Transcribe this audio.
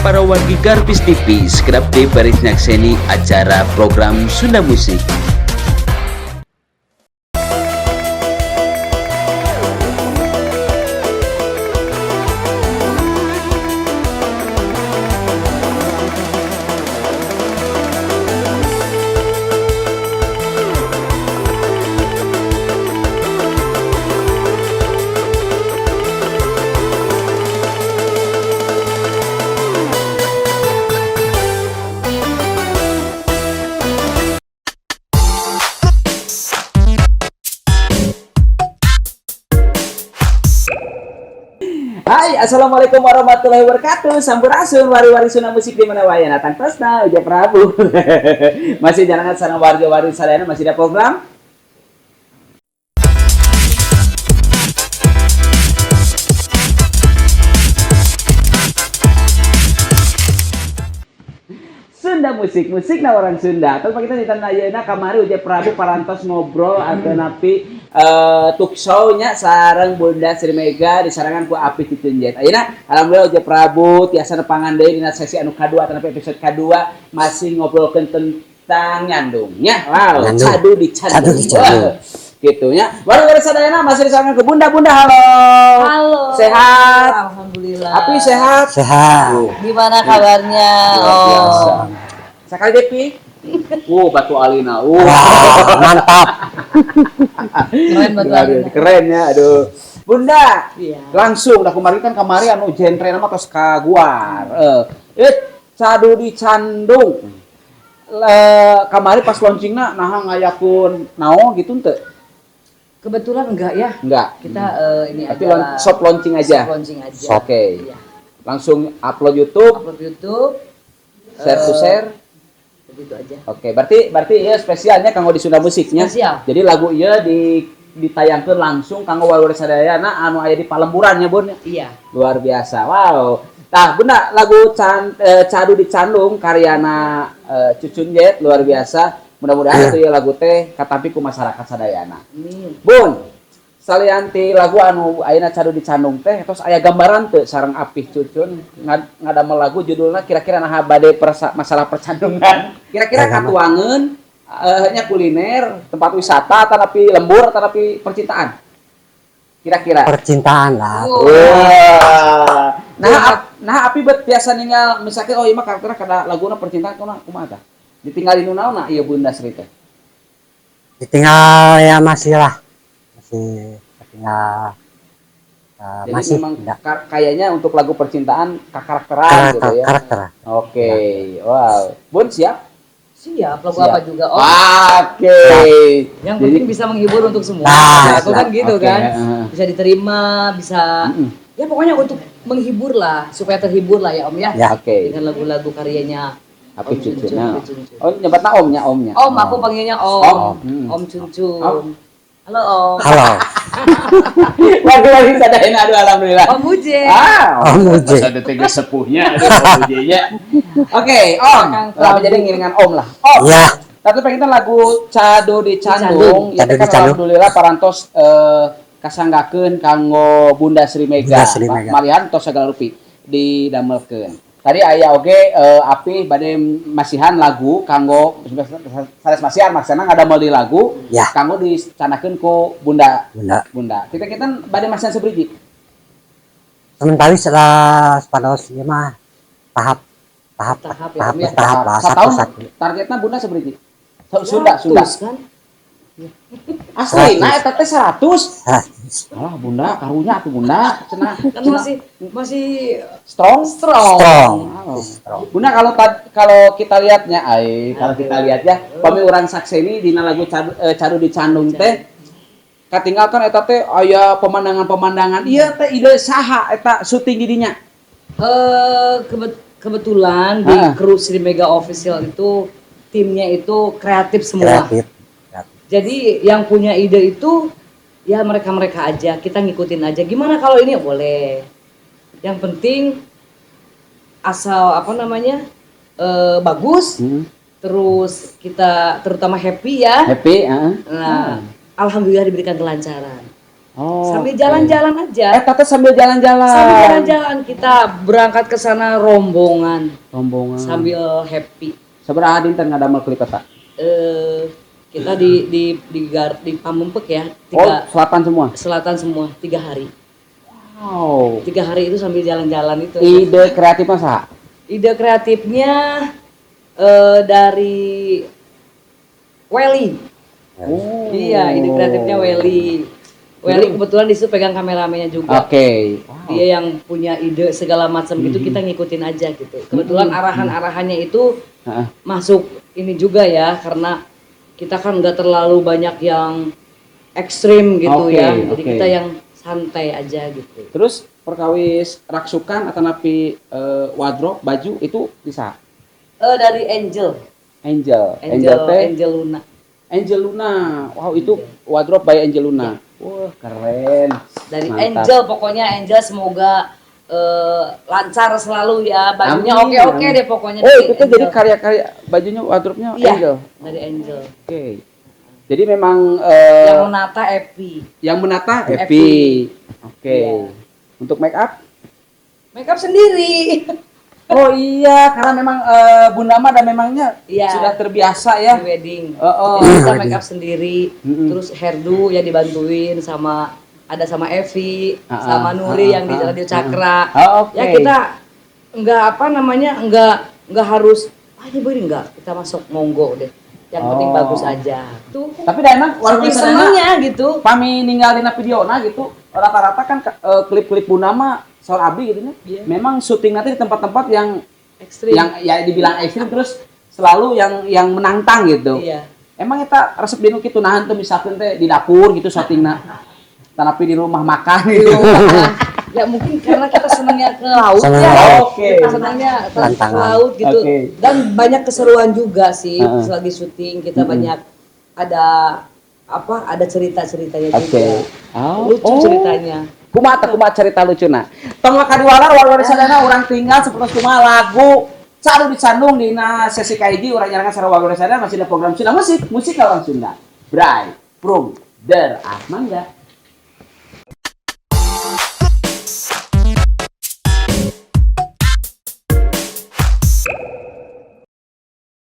Para wargi Garbis TV sekedap deui baris nyakseni acara program Sunda Musik. Hai, assalamualaikum warahmatullahi wabarakatuh. Sampurasun, wari-wari Sunda Musik di mana wae natang tosna Uja Prabu. Masih jangan sareng warga-wari sadayana, masih ada program Sunda Musik, musik na orang Sunda. Terus kita di tanah ayeuna kamari Uja Prabu parantos ngobrol atau napi talk show-nya sareng Bunda Sri Mega disarengan ku Api Cucun Jet. Ayeuna alhamdulillah Uja Prabu tiasa nepangan deui dina sesi anu kadua atau episode kadua, masih ngobrolkeun tentang nyandungnya. Wow, Nyandung. Cadu di candung. Cadu di candung. Wah, gitu nya. Baru sadayana masih disarengan ke Bunda. Bunda, halo. Halo. Sehat? Alhamdulillah. Api sehat? Sehat. Gimana kabarnya? Luar biasa. Oh. Sekali Depi. Batu Alina. Wah, mantap. Keren Batu Aduh, Alina. keren ya, aduh. Bunda, langsung dah kemarin kan kamari anu genre nama tos kaguar. Cadu di Candung. Kamari pas launchingna naha ngayakeun naon gitu teu? Kebetulan enggak ya. Enggak. Kita ini Tapi aja lah. Soft launching aja. Soft launching aja. Oke. Iya. Langsung upload YouTube, Upload YouTube. Share to share. Begitu aja. Oke, berarti berarti ya spesialnya kanggo di Sunda Musiknya. Spesial. Jadi lagu ieu di ditayangkeun langsung kanggo warga sadayana anu aya di Palemburan nya, Bun. Iya. Luar biasa. Wow. Nah, Bunda, lagu Cadu di Candung karyana Cucun Jet luar biasa. Mudah-mudahan itu ya lagu teh katampi ku masyarakat sadayana. Amin. Bun, salian ti lagu anu ayeuna Cadu di Candung teh tos aya gambaran teu sareng Apih Cucun ngadamel lagu judulna kira-kira naha bade masalah percandungan. Kira-kira Agama. katuangeun nya kuliner, tempat wisata, tetapi lembur, tetapi percintaan. Kira-kira. Percintaan lah. Oh. Wah. Nah, nah api bet biasa ninggal misalkan, oh iya mah karakterna kada laguna percintaan, kumaha kumaha tah? Ditinggalin nu naonna ieu Bunda Sri teh? Ditinggal ya masih lah. Masih tertinggal. Jadi masih memang enggak. Kayaknya untuk lagu percintaan karakteran Karakter, gitu ya. karakter. Oke, wow. Bun siap? Siap, lagu Siap. apa juga. Oh, Oke. yang Jadi- penting bisa menghibur untuk semua. Nah, Aku kan gitu Oke, kan. heeh. Bisa diterima, bisa ya pokoknya untuk menghibur lah, supaya terhibur lah ya Om ya. Ya. Oke. Dengan lagu-lagu karyanya Api Om Cucun. Cuncun, Nah. Api Cuncun. Oh, nyebatna omnya, omnya. Om, aku panggilnya Om. Om. Om Cuncun. Om. Halo Om. Halo. Lagi-lagi sadayana, aduh alhamdulillah. Om Uje. Ah, Om Uje. Masa detik sepuhnya, aduh, Om Uje-nya. Oke, Om. Kang Lah Prabu. jadi ngiringan Om lah. Om. Ya. Tapi pengen lagu Cadu di Candung, itu Cadu kan di Candung. alhamdulillah parantos kasanggakeun kanggo Bunda Sri Mega. Bunda Sri Mega. Malihan tos sagala rupi didamelkeun. Tadi aya oge api bade masihan lagu kanggo sanes masihan, maksana ngadamel di lagu kanggo dicanakeun ku Bunda. Bunda. Bunda. Kita kita bade masihan sebriji. Sementara setelah sepados ini mah tahap tahap Tahap ya, tahap Om ya. tahap lah, satu Satahun satu. targetna Bunda sebriji. Sunda, Sunda. 100 kan? Asli, nah eta teh 100. 100. Alah Bunda, karunya atuh Bunda. Cenah. Kan masih masih strong. Strong. Strong. Wow. Strong. Bunda, kalau kita lihatnya, ai, kalau kita lihat ya, pami urang sakseni dina lagu Cadu di Candung teh katinggal kan eta teh aya pemandangan-pemandangan. Iya teh ide saha eta syuting di dinya? Kebetulan di kru Sri Mega Official itu timnya itu kreatif semua. Kreatif. Jadi yang punya ide itu ya mereka-mereka aja, kita ngikutin aja. Gimana kalau ini boleh. Yang penting asal apa namanya bagus, terus kita terutama happy ya. Happy, heeh. Nah, alhamdulillah diberikan kelancaran. Oh. Sambil jalan-jalan aja. Eh, tata sambil jalan-jalan. Sambil jalan-jalan kita berangkat ke sana rombongan. Rombongan. Sambil happy. Sabaraha dinten ngadamel klip eta? Kita di Pameungpeuk ya, Oh, tiga selatan semua. Selatan semua, 3 hari. Wow. 3 hari itu sambil jalan-jalan itu. Ide kreatifnya saha? Ide kreatifnya dari Welly. Oh. Iya, ide kreatifnya Welly. Welly kebetulan di situ pegang kameramennya juga. Oke. Wow. Dia yang punya ide segala macam gitu, kita ngikutin aja gitu. Kebetulan arahan-arahannya itu masuk ini juga ya, karena kita kan nggak terlalu banyak yang ekstrim gitu ya. Jadi kita yang santai aja gitu. Terus perkawis raksukan atanapi wardrobe baju itu bisa Dari Angel. Angel. Angel, Angel teh Angel Luna. Angel Luna. Wow, itu wardrobe by Angel Luna. Wah, keren. Dari Mantap. Angel, pokoknya Angel semoga lancar selalu ya. Bajunya Amin, oke-oke amin. deh pokoknya Oh, dari itu tuh jadi Angel. karya-karya bajunya, wardrobe-nya Iya, Angel. dari Angel. Oke. Jadi memang Yang menata Epi. Yang menata Epi. Epi. Oke. Iya. Untuk make up? Make up sendiri. Oh iya, karena memang Bunda Mah dan memangnya sudah terbiasa ya. Di wedding. Oh. Jadi kita make up sendiri, terus hairdo ya dibantuin sama ada sama Evi, sama Nuri yang di Radio Cakra. Oh, oke. Ya kita nggak apa namanya, nggak harus ah ini begini, nggak, kita masuk monggo deh. Yang penting bagus aja. Tuh. Tapi dah emang warga Saking senengnya gitu. Pami ninggal dina video nah gitu, rata-rata kan klip-klip Bunda mah soal abdi gitu nya. Iya. Memang syuting nanti di tempat-tempat yang Ekstrim. yang ya dibilang ekstrim, terus selalu yang menantang gitu. Iya. Emang eta resep dinu kitu, nahan tuh misalkan teh di dapur gitu syutingna. Tapi di rumah makan gitu. Ya mungkin karena kita senangnya ke laut Senang ya. laut. Oke. Kita senangnya ke Tantangan. laut gitu. Dan banyak keseruan juga sih selagi syuting, kita banyak ada apa, ada cerita-ceritanya juga. Oh. Lucu Oh. ceritanya. Kumaha teh, kumaha cerita lucuna? Tong kadiwalar, warga sadayana, urang tinggal seperti kumaha lagu Cadu Dicandung dina sesi kahiji urang nyarengan sareng warga sadayana, masih ada program Sunda Musik, musik orang Sunda. Bray, Prung, Der, ah mangga.